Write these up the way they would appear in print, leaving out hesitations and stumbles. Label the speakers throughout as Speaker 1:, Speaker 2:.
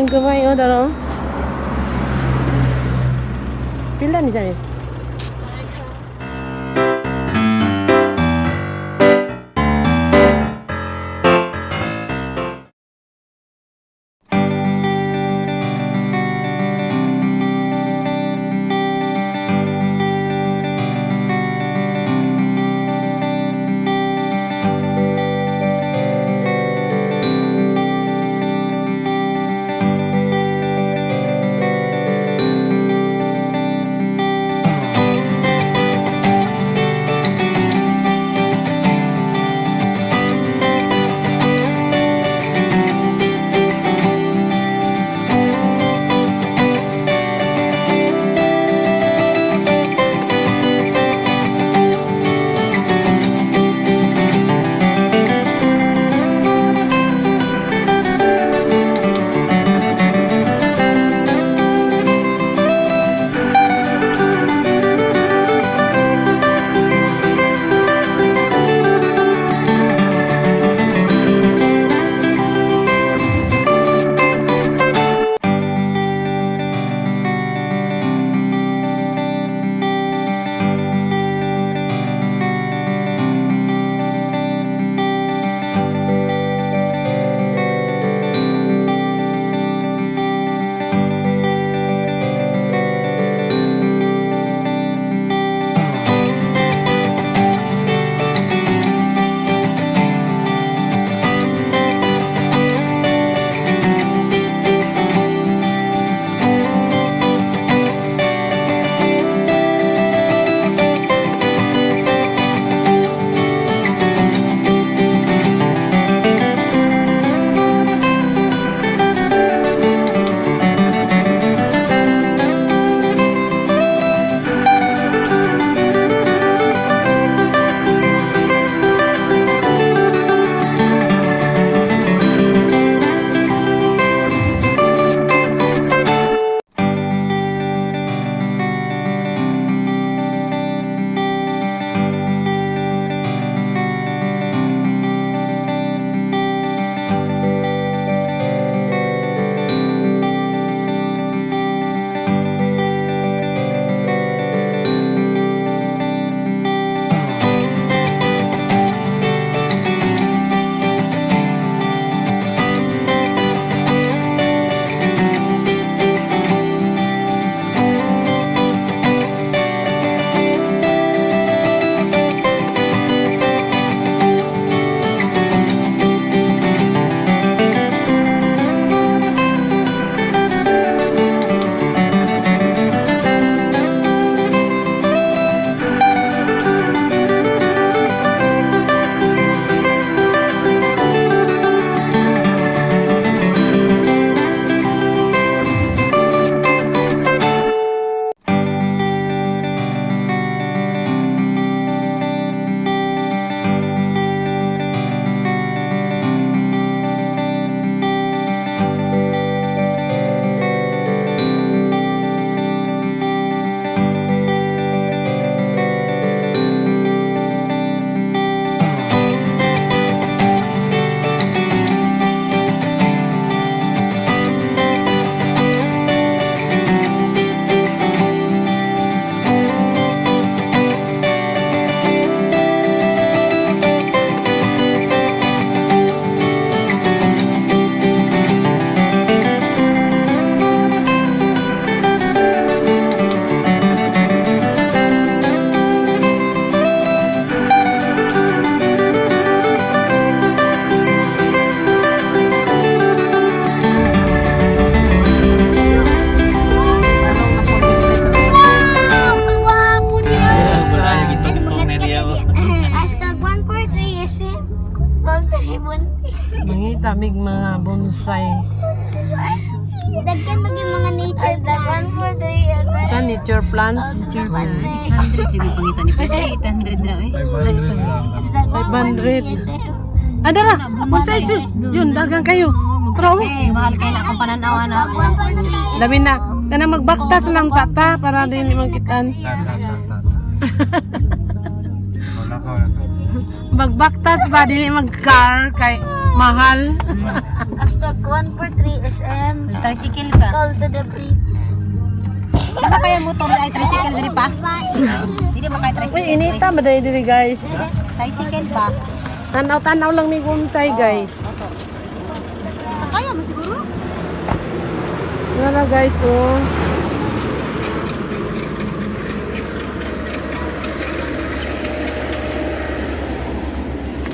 Speaker 1: yung kamay, oh, daro. Pila ni Jaris?
Speaker 2: Mangita mig mga bonsai.
Speaker 3: Dagkan maging mga nature plants.
Speaker 2: Sa nature plants.
Speaker 4: 800 siguro pangita ni Pedro. 800 raw eh.
Speaker 2: 500. Ada ra, bonsai Jun, dagang kayo. Tro.
Speaker 4: Eh, mahal kayo na akong pananawa na ako.
Speaker 2: Dami na. Kana magbaktas lang tata para din makitaan. Magbaktas ba dili mag-car kay mahal.
Speaker 3: Hashtag 143SM.
Speaker 4: Tricycle ka.
Speaker 3: Call to the brief.
Speaker 4: Di ba kaya motor ay tricycle diri pa? Hindi ba kaya
Speaker 1: Uy,
Speaker 4: tricycle?
Speaker 1: inita ba diri guys?
Speaker 4: Tricycle pa.
Speaker 1: Tanaw-tanaw lang may bonsai guys.
Speaker 3: Kaya mo siguro?
Speaker 1: Yan na guys, oh.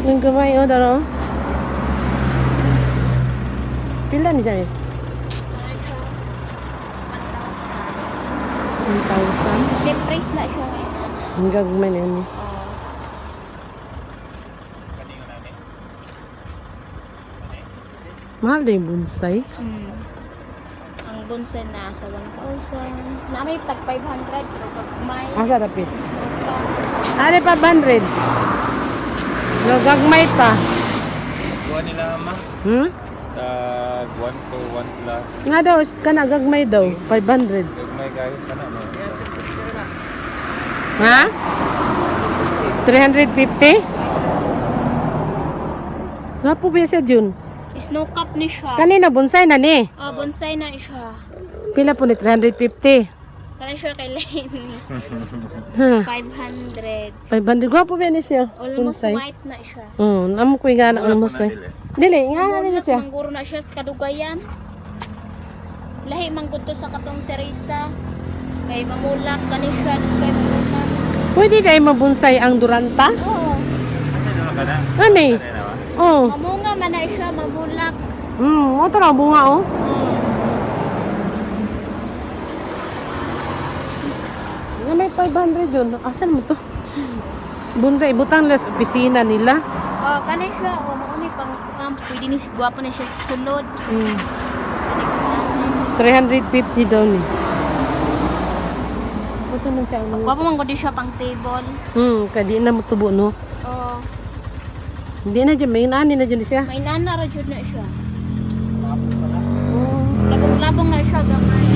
Speaker 1: Yung gamay, oh, daro. Pila ni Jaris? 1,000.
Speaker 3: Same price na siya ngayon.
Speaker 1: Ang gagmay na yun. Mahal na yung bonsai.
Speaker 3: Ang bonsai na sa 1,000. Na may tag 500 pero gagmay.
Speaker 1: Asa tapit?
Speaker 3: Smoka.
Speaker 1: Ano pa 100? No, gagmay pa.
Speaker 5: Kuha nila ma.
Speaker 1: Hmm?
Speaker 5: Tag 1 to 1 plus.
Speaker 1: Nga daw, kana gagmay daw. 500.
Speaker 5: Gagmay kayo ka na.
Speaker 1: Ha? 350? Nga po ba siya, Jun?
Speaker 3: Snow cap ni siya.
Speaker 1: Kanina, bonsai na ni.
Speaker 3: Oh, bonsai na siya.
Speaker 1: Pila po ni 350.
Speaker 3: Kaya siya kay Lane.
Speaker 1: Ha?
Speaker 3: 500.
Speaker 1: 500. Gwapo ba ni siya?
Speaker 3: Almost
Speaker 1: Bonsai.
Speaker 3: white na siya.
Speaker 1: Namo ko nga na almost white. Dili, nga na nila siya.
Speaker 3: Mangguro na siya sa kadugayan. Lahi manggod to sa katong serisa. Kay mamulak kani siya kay mamulak.
Speaker 1: Pwede kayo mabonsai ang duranta?
Speaker 3: Oo.
Speaker 5: Ano ka na?
Speaker 1: Ano eh? Oh.
Speaker 3: Mamunga man na siya mamulak.
Speaker 1: Mo tara bunga oh. Nga may 500 yun. Asan mo to? Bonsai, butang nila sa opisina nila.
Speaker 3: Oh, kani siya oh mauni pang pwede ni gwapo na siya sa sulod.
Speaker 1: 350 daw ni. Ito man siya ang
Speaker 3: Gwapo man gud siya pang table.
Speaker 1: kadi na mutubo no.
Speaker 3: Oh,
Speaker 1: Hindi na dyan, may nani na dyan siya.
Speaker 3: may nana ra jud na siya. Labong-labong na siya gamay.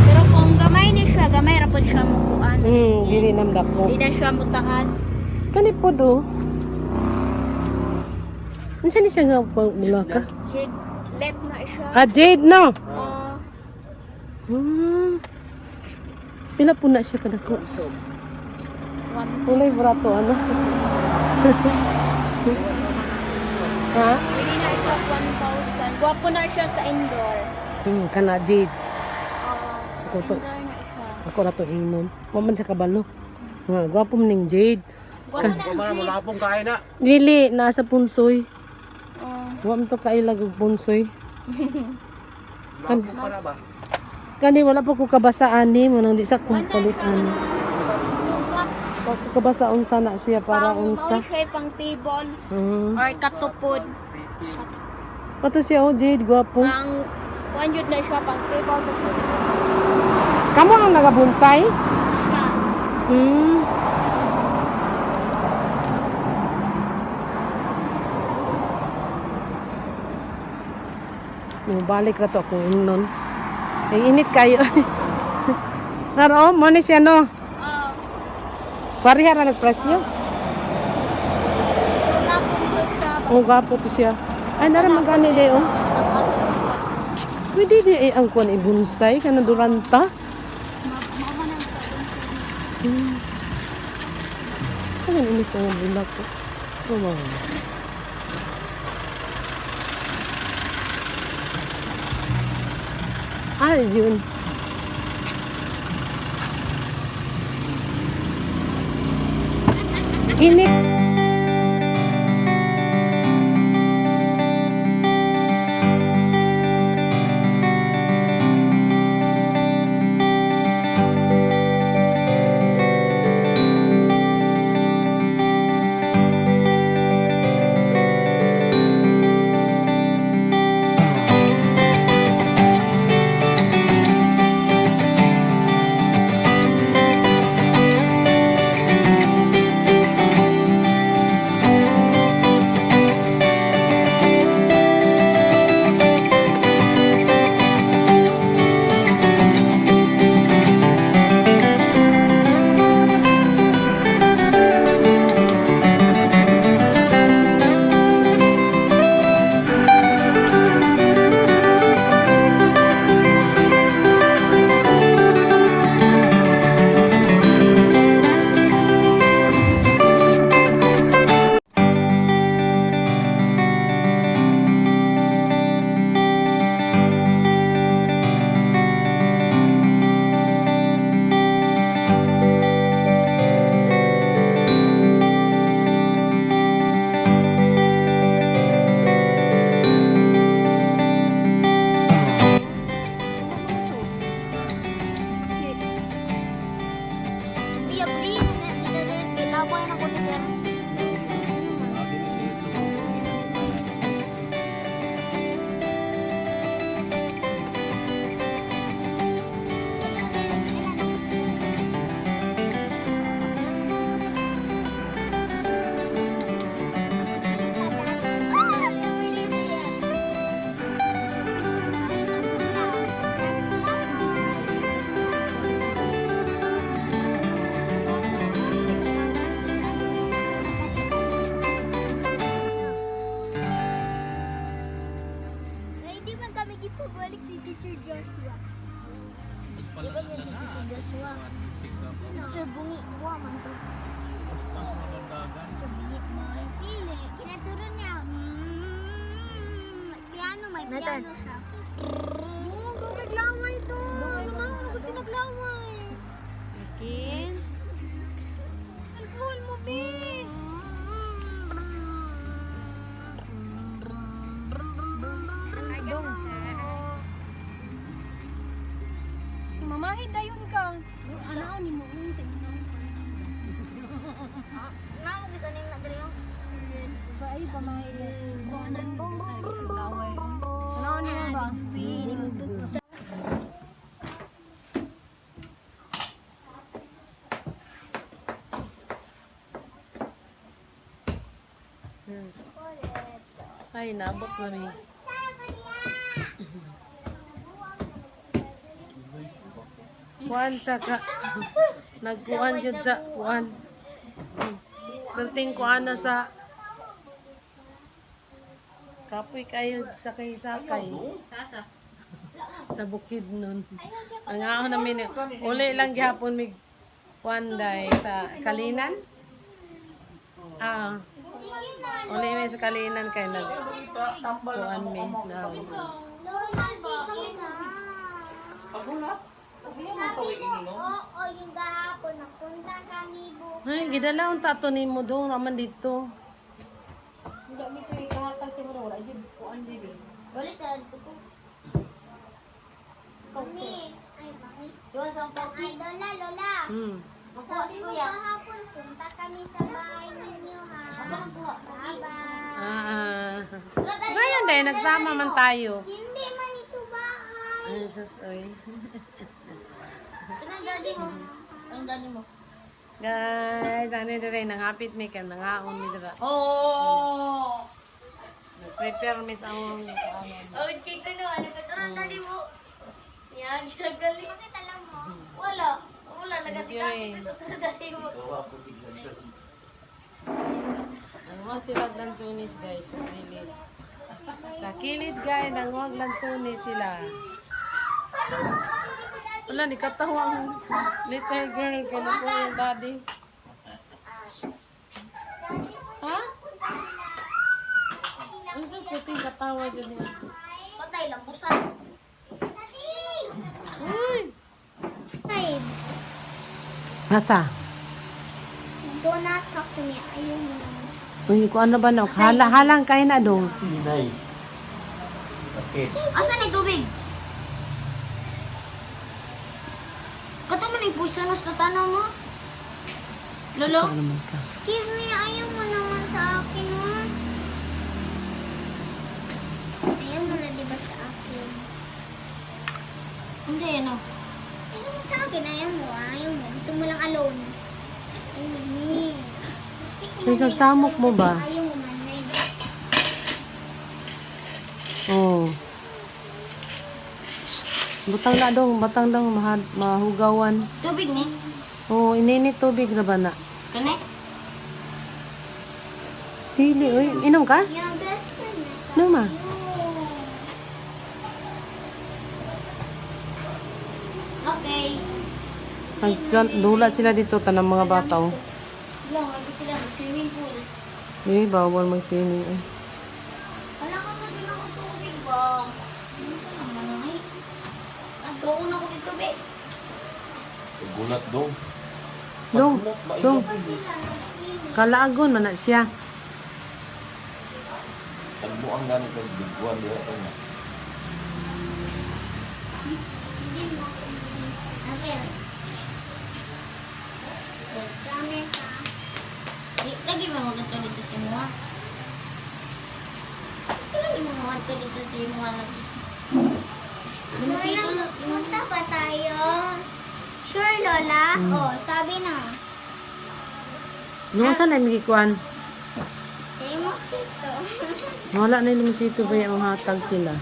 Speaker 3: Pero kung gamay ni siya, gamay ra pod siya mukuan.
Speaker 1: Dili nam dako.
Speaker 3: Di na siya mutaas.
Speaker 1: Kani po do. Ano siya ni siya nga Bulak?
Speaker 3: Jade, let na siya.
Speaker 1: Jade no?
Speaker 3: Oh,
Speaker 1: Pila po na siya kadako.
Speaker 3: one.
Speaker 1: Kulay burato ano? Ha?
Speaker 3: Pwede na siya 1,000. Gwapo na siya sa indoor.
Speaker 1: Kana Jade.
Speaker 3: Oh,
Speaker 1: Ako to.
Speaker 3: indoor na siya.
Speaker 1: Ako ra to ingnon. Waman sa kabalo. Nga, gwapo man ning Jade.
Speaker 3: Gwapo na ang Jade.
Speaker 5: Malapong kain na.
Speaker 1: Dili, nasa punsoy.
Speaker 3: Oh,
Speaker 1: Wam to kailag og punsoy.
Speaker 5: Malapong ka na ba?
Speaker 1: Kani wala pa ko kabasaan ni mo nang di sa kung
Speaker 3: wala
Speaker 1: palit
Speaker 3: siya
Speaker 1: ano. Wa ko kabasa unsa na siya para unsa.
Speaker 3: Mauli siya pang table or katupod.
Speaker 1: Kato siya oh Jade gwapo.
Speaker 3: Ang 100 na siya pang table.
Speaker 1: Kamo ang nagabonsai?
Speaker 3: Siya.
Speaker 1: Balik na to kung ingnon. Ay init kayo. Naro mo ni siya no.
Speaker 3: Oh,
Speaker 1: Pariha ra nagpresyo.
Speaker 3: tapos siya.
Speaker 1: Oh gwapo to siya. Ay nara magani de oh. Pwede di ang kuan ibonsai kana duranta. Saan ini sa bulak ko? Oh wow. Yun. Init.
Speaker 3: balik ni Teacher Joshua. Di ba yan si Teacher Joshua? Siya bungi mo man to. Siya bungi mo. Pili, kinaturo niya. Piano, may piano siya. Naglamay to. Naman, nagod sinaglamay. Akin? Alcohol mo, Bin.
Speaker 4: Mamahid dayon ka.
Speaker 3: Ano ni mo sa inyo? Nang bisa ning na diri.
Speaker 4: Baay pamahid.
Speaker 3: Bonang bong.
Speaker 4: Ano ni mo ba?
Speaker 1: Ay, nabot na mi. Kuan saka nagkuan jud sa kuan. Perting kuan na sa kapoy kayo sakay-sakay. Sa Bukidnon. Ang ako namin uli lang gihapon mig kuan day sa Kalinan. Uli mi sa Kalinan kay nag kuan mi na.
Speaker 3: Lola, sige na. Oo, yung gahapon nagpunta kami
Speaker 1: Ay, gidala unta to nimo do naman dito.
Speaker 4: Wala mi koy kahatag si mo wala jud kuan dili.
Speaker 3: Balik ka dito ko. Mami, ay mami.
Speaker 4: Doon sa
Speaker 3: Ay, Lola.
Speaker 4: Makuha si
Speaker 3: Sabi mo
Speaker 4: kuya.
Speaker 3: kahapon, punta kami sa bahay ninyo, ha? Bye-bye.
Speaker 1: Ngayon dahil nagsama man tayo.
Speaker 3: Hindi man ito bahay.
Speaker 1: Ay, sus, oy.
Speaker 3: Ang daddy mo. Ang daddy mo.
Speaker 1: Guys, ano rin, nangapit mi kay nangaon mi dira.
Speaker 4: Oh!
Speaker 1: Nag-prepare mi sa ang
Speaker 3: Oh, cake ano? Ano ka? Ang daddy mo. Yan, ginagaling. Bakit alam mo? Wala. Wala, nagati-kasi ko ang daddy mo.
Speaker 1: Ang mga silag lansunis guys, sa kilid. Sa kilid guys, nangwag lansunis sila. Wala, ni katawang little girl, kaya po yung daddy. Ha? Ano sa puting katawa dyan niya?
Speaker 3: Patay lang, busan.
Speaker 1: Uy!
Speaker 3: Ay,
Speaker 1: Masa?
Speaker 3: do not talk to me. Ayaw mo naman sa...
Speaker 1: Uy, kung ano ba na? Halang kayo na dong.
Speaker 5: Hinay. Bakit?
Speaker 3: Asan yung tubig? Kato mo na yung puisanos na tanong mo? Lolo? Give me, ayaw mo naman sa akin, ha? Ayaw mo na diba sa akin? Hindi, ano? Ayaw mo sa akin, ayaw mo, ayaw mo. Gusto mo lang alone. Ayaw mo.
Speaker 1: So, isang samok mo ba?
Speaker 3: Ayaw mo man,
Speaker 1: Oo. Butang na dong, batang dong, mahugawan.
Speaker 3: Tubig ni?
Speaker 1: Oo, ininit tubig na ba na?
Speaker 3: Kane?
Speaker 1: Dili, uy, inom ka?
Speaker 3: Yung best friend na.
Speaker 1: Ano ma?
Speaker 3: Okay.
Speaker 1: Dula sila dito, tanang mga bata. Oh.
Speaker 3: Lang, ito sila, swimming pool.
Speaker 1: Eh, bawal mag-swimming. Eh.
Speaker 3: Wala ka na din ako tubig ba? Ano ka naman ay? Nagtuon ako dito, be.
Speaker 5: Gulat dong.
Speaker 1: Dong, dong.
Speaker 3: Sila, nag-swimming.
Speaker 1: Kalaagon man na siya.
Speaker 5: Tagbo ang ganit ng bigwan diya ito na.
Speaker 3: Hindi mo ako. Okay. Promise, ha? Lagi mo mga ganito dito sa mga. Lagi mo mga ganito dito sa mga lagi. Punta ba tayo? Sure, Lola? Oh, sabi na.
Speaker 1: Nung saan na magkikuan?
Speaker 3: Sito.
Speaker 1: Wala na yung sito ba yung hatag sila?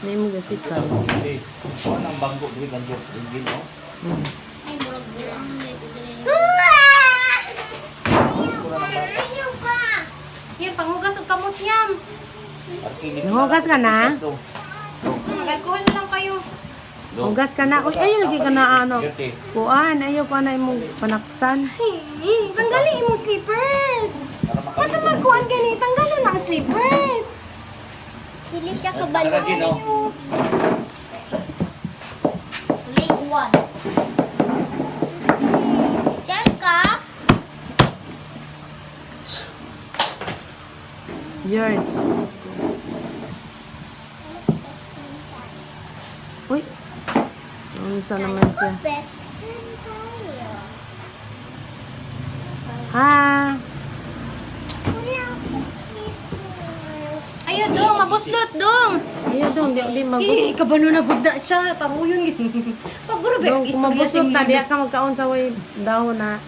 Speaker 1: Na yung magasikan.
Speaker 5: Hindi. Kuha ng bangko dito ng joke. Hindi no?
Speaker 3: Ay, burag-burang.
Speaker 4: Yung panghugas og kamot yan.
Speaker 5: At kilid
Speaker 1: Nahugas ka na?
Speaker 5: Ito.
Speaker 4: Mag-alcohol na lang kayo.
Speaker 5: Dong.
Speaker 1: Hugas ka na. Uy, ayaw lagi ka na ano.
Speaker 5: Dirty.
Speaker 1: Kuan, ayaw pa na imong panaksan.
Speaker 4: Tanggalin imong slippers.
Speaker 5: Para
Speaker 4: Masa
Speaker 5: makalimutan.
Speaker 4: magkuhan gani? Tanggalin na ang slippers.
Speaker 3: Dili siya
Speaker 5: Tara, Gino.
Speaker 3: Late 1. Diyan ka?
Speaker 1: George. Uy. Ano sa naman siya?
Speaker 3: Best friend tayo.
Speaker 1: Ha?
Speaker 3: Wala akong slippers.
Speaker 4: Ayaw dong, mabuslot dong.
Speaker 1: Ayaw dong, di mag...
Speaker 4: Kabano na gud na siya. Taruyon gid. Paguro ba
Speaker 1: Dong, kung mabusot na, diya ka magkaon sa way dahon na.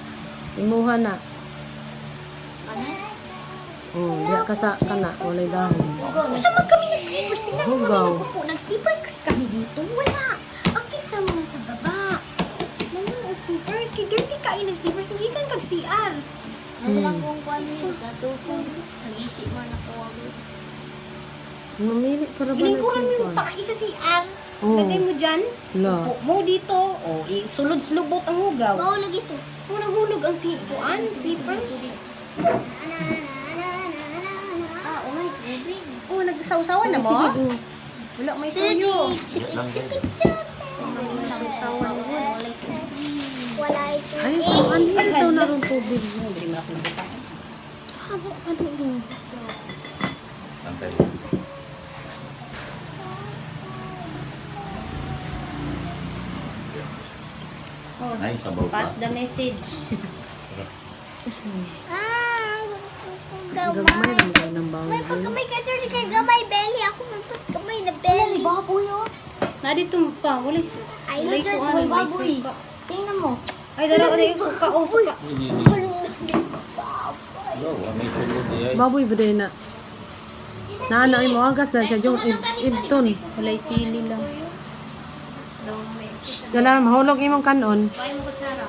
Speaker 1: Imuha na. Oh, diya ka sa kana, walay dahon.
Speaker 4: Wala man kami nag-slippers. Tingnan mo
Speaker 1: Hugaw.
Speaker 4: kami po. Nag-slippers kami dito. Wala. Ang fit na mga sa baba. Wala ang slippers. Kay dirty ka nag-slippers. Hindi ka kag-CR.
Speaker 3: Ano lang kung kuhan mo, katupon. Nag-isip mo na ko ako.
Speaker 1: Mamili para ba
Speaker 4: Ilingkuran mo yung
Speaker 1: na
Speaker 4: taka sa CR.
Speaker 1: Oo.
Speaker 4: Lagay mo dyan.
Speaker 1: La.
Speaker 4: Upo mo dito. O, sulod-slubot ang hugaw.
Speaker 3: Bawal lagi to.
Speaker 4: Unang hulog ang kuan, slippers.
Speaker 3: Ah, oh my tubig.
Speaker 4: Oh, nagsaw-sawan na mo? Wala may tuyo.
Speaker 5: Yan lang din.
Speaker 4: Nagsaw-sawan mo.
Speaker 3: Wala ito.
Speaker 1: Ay, kuan dito na rin tubig.
Speaker 5: Santay.
Speaker 4: Oh,
Speaker 5: Nice, sabaw pa.
Speaker 4: pass the message.
Speaker 3: Ah, gusto ko
Speaker 1: Gagmay
Speaker 3: gamay.
Speaker 1: lang kayo ng bawal.
Speaker 3: May pagkamay ka, George, kay gamay belly. Ako may pagkamay na belly. Baboy yun.
Speaker 4: Na dito pa, wala si.
Speaker 3: Ay,
Speaker 4: Wala
Speaker 3: George,
Speaker 4: kuan,
Speaker 3: may
Speaker 4: wala
Speaker 3: baboy.
Speaker 4: suka.
Speaker 3: Tingnan mo.
Speaker 4: Ay, dala ko yung suka. Oh, suka.
Speaker 5: Yo, may sulod diya.
Speaker 1: Baboy ba din na? Naana ay mo agas na siya yung ibton.
Speaker 4: Wala sili lang.
Speaker 1: Kala mahulog imong kanon.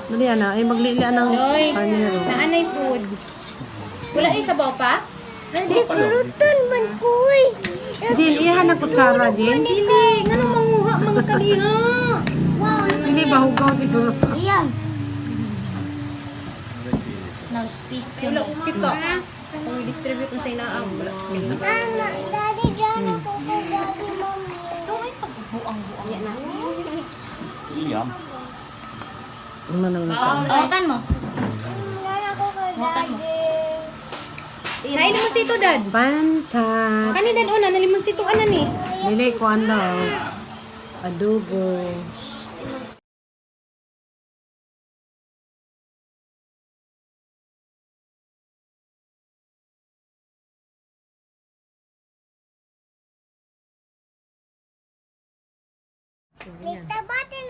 Speaker 1: Dali ana ay maglili ang
Speaker 4: Oy,
Speaker 1: karnero.
Speaker 4: naanay food. Wala ay sabaw pa?
Speaker 3: Hindi kurutan man kuy.
Speaker 1: Jin, iha na kutsara, Jin.
Speaker 4: Dili, ngano manguha mga kaliha.
Speaker 3: Wow,
Speaker 1: Hindi ba hugaw siguro?
Speaker 3: Ayan. Now speak to
Speaker 4: Wala
Speaker 3: me.
Speaker 4: ko kita. Kung i-distribute mo sa inaang, wala.
Speaker 3: Mama, daddy, dyan ako kay daddy, mama. Ito ay pagbuang-buang. Yan na.
Speaker 5: Iyam.
Speaker 1: Ano nang
Speaker 3: Awakan mo.
Speaker 4: Wala ako kay
Speaker 3: Awakan mo.
Speaker 4: Nain mo sito, dad.
Speaker 1: Pantat.
Speaker 4: Kani dad una, nalimon sito ana ni.
Speaker 1: Dili ko ano. Adobo.
Speaker 3: Tita, batin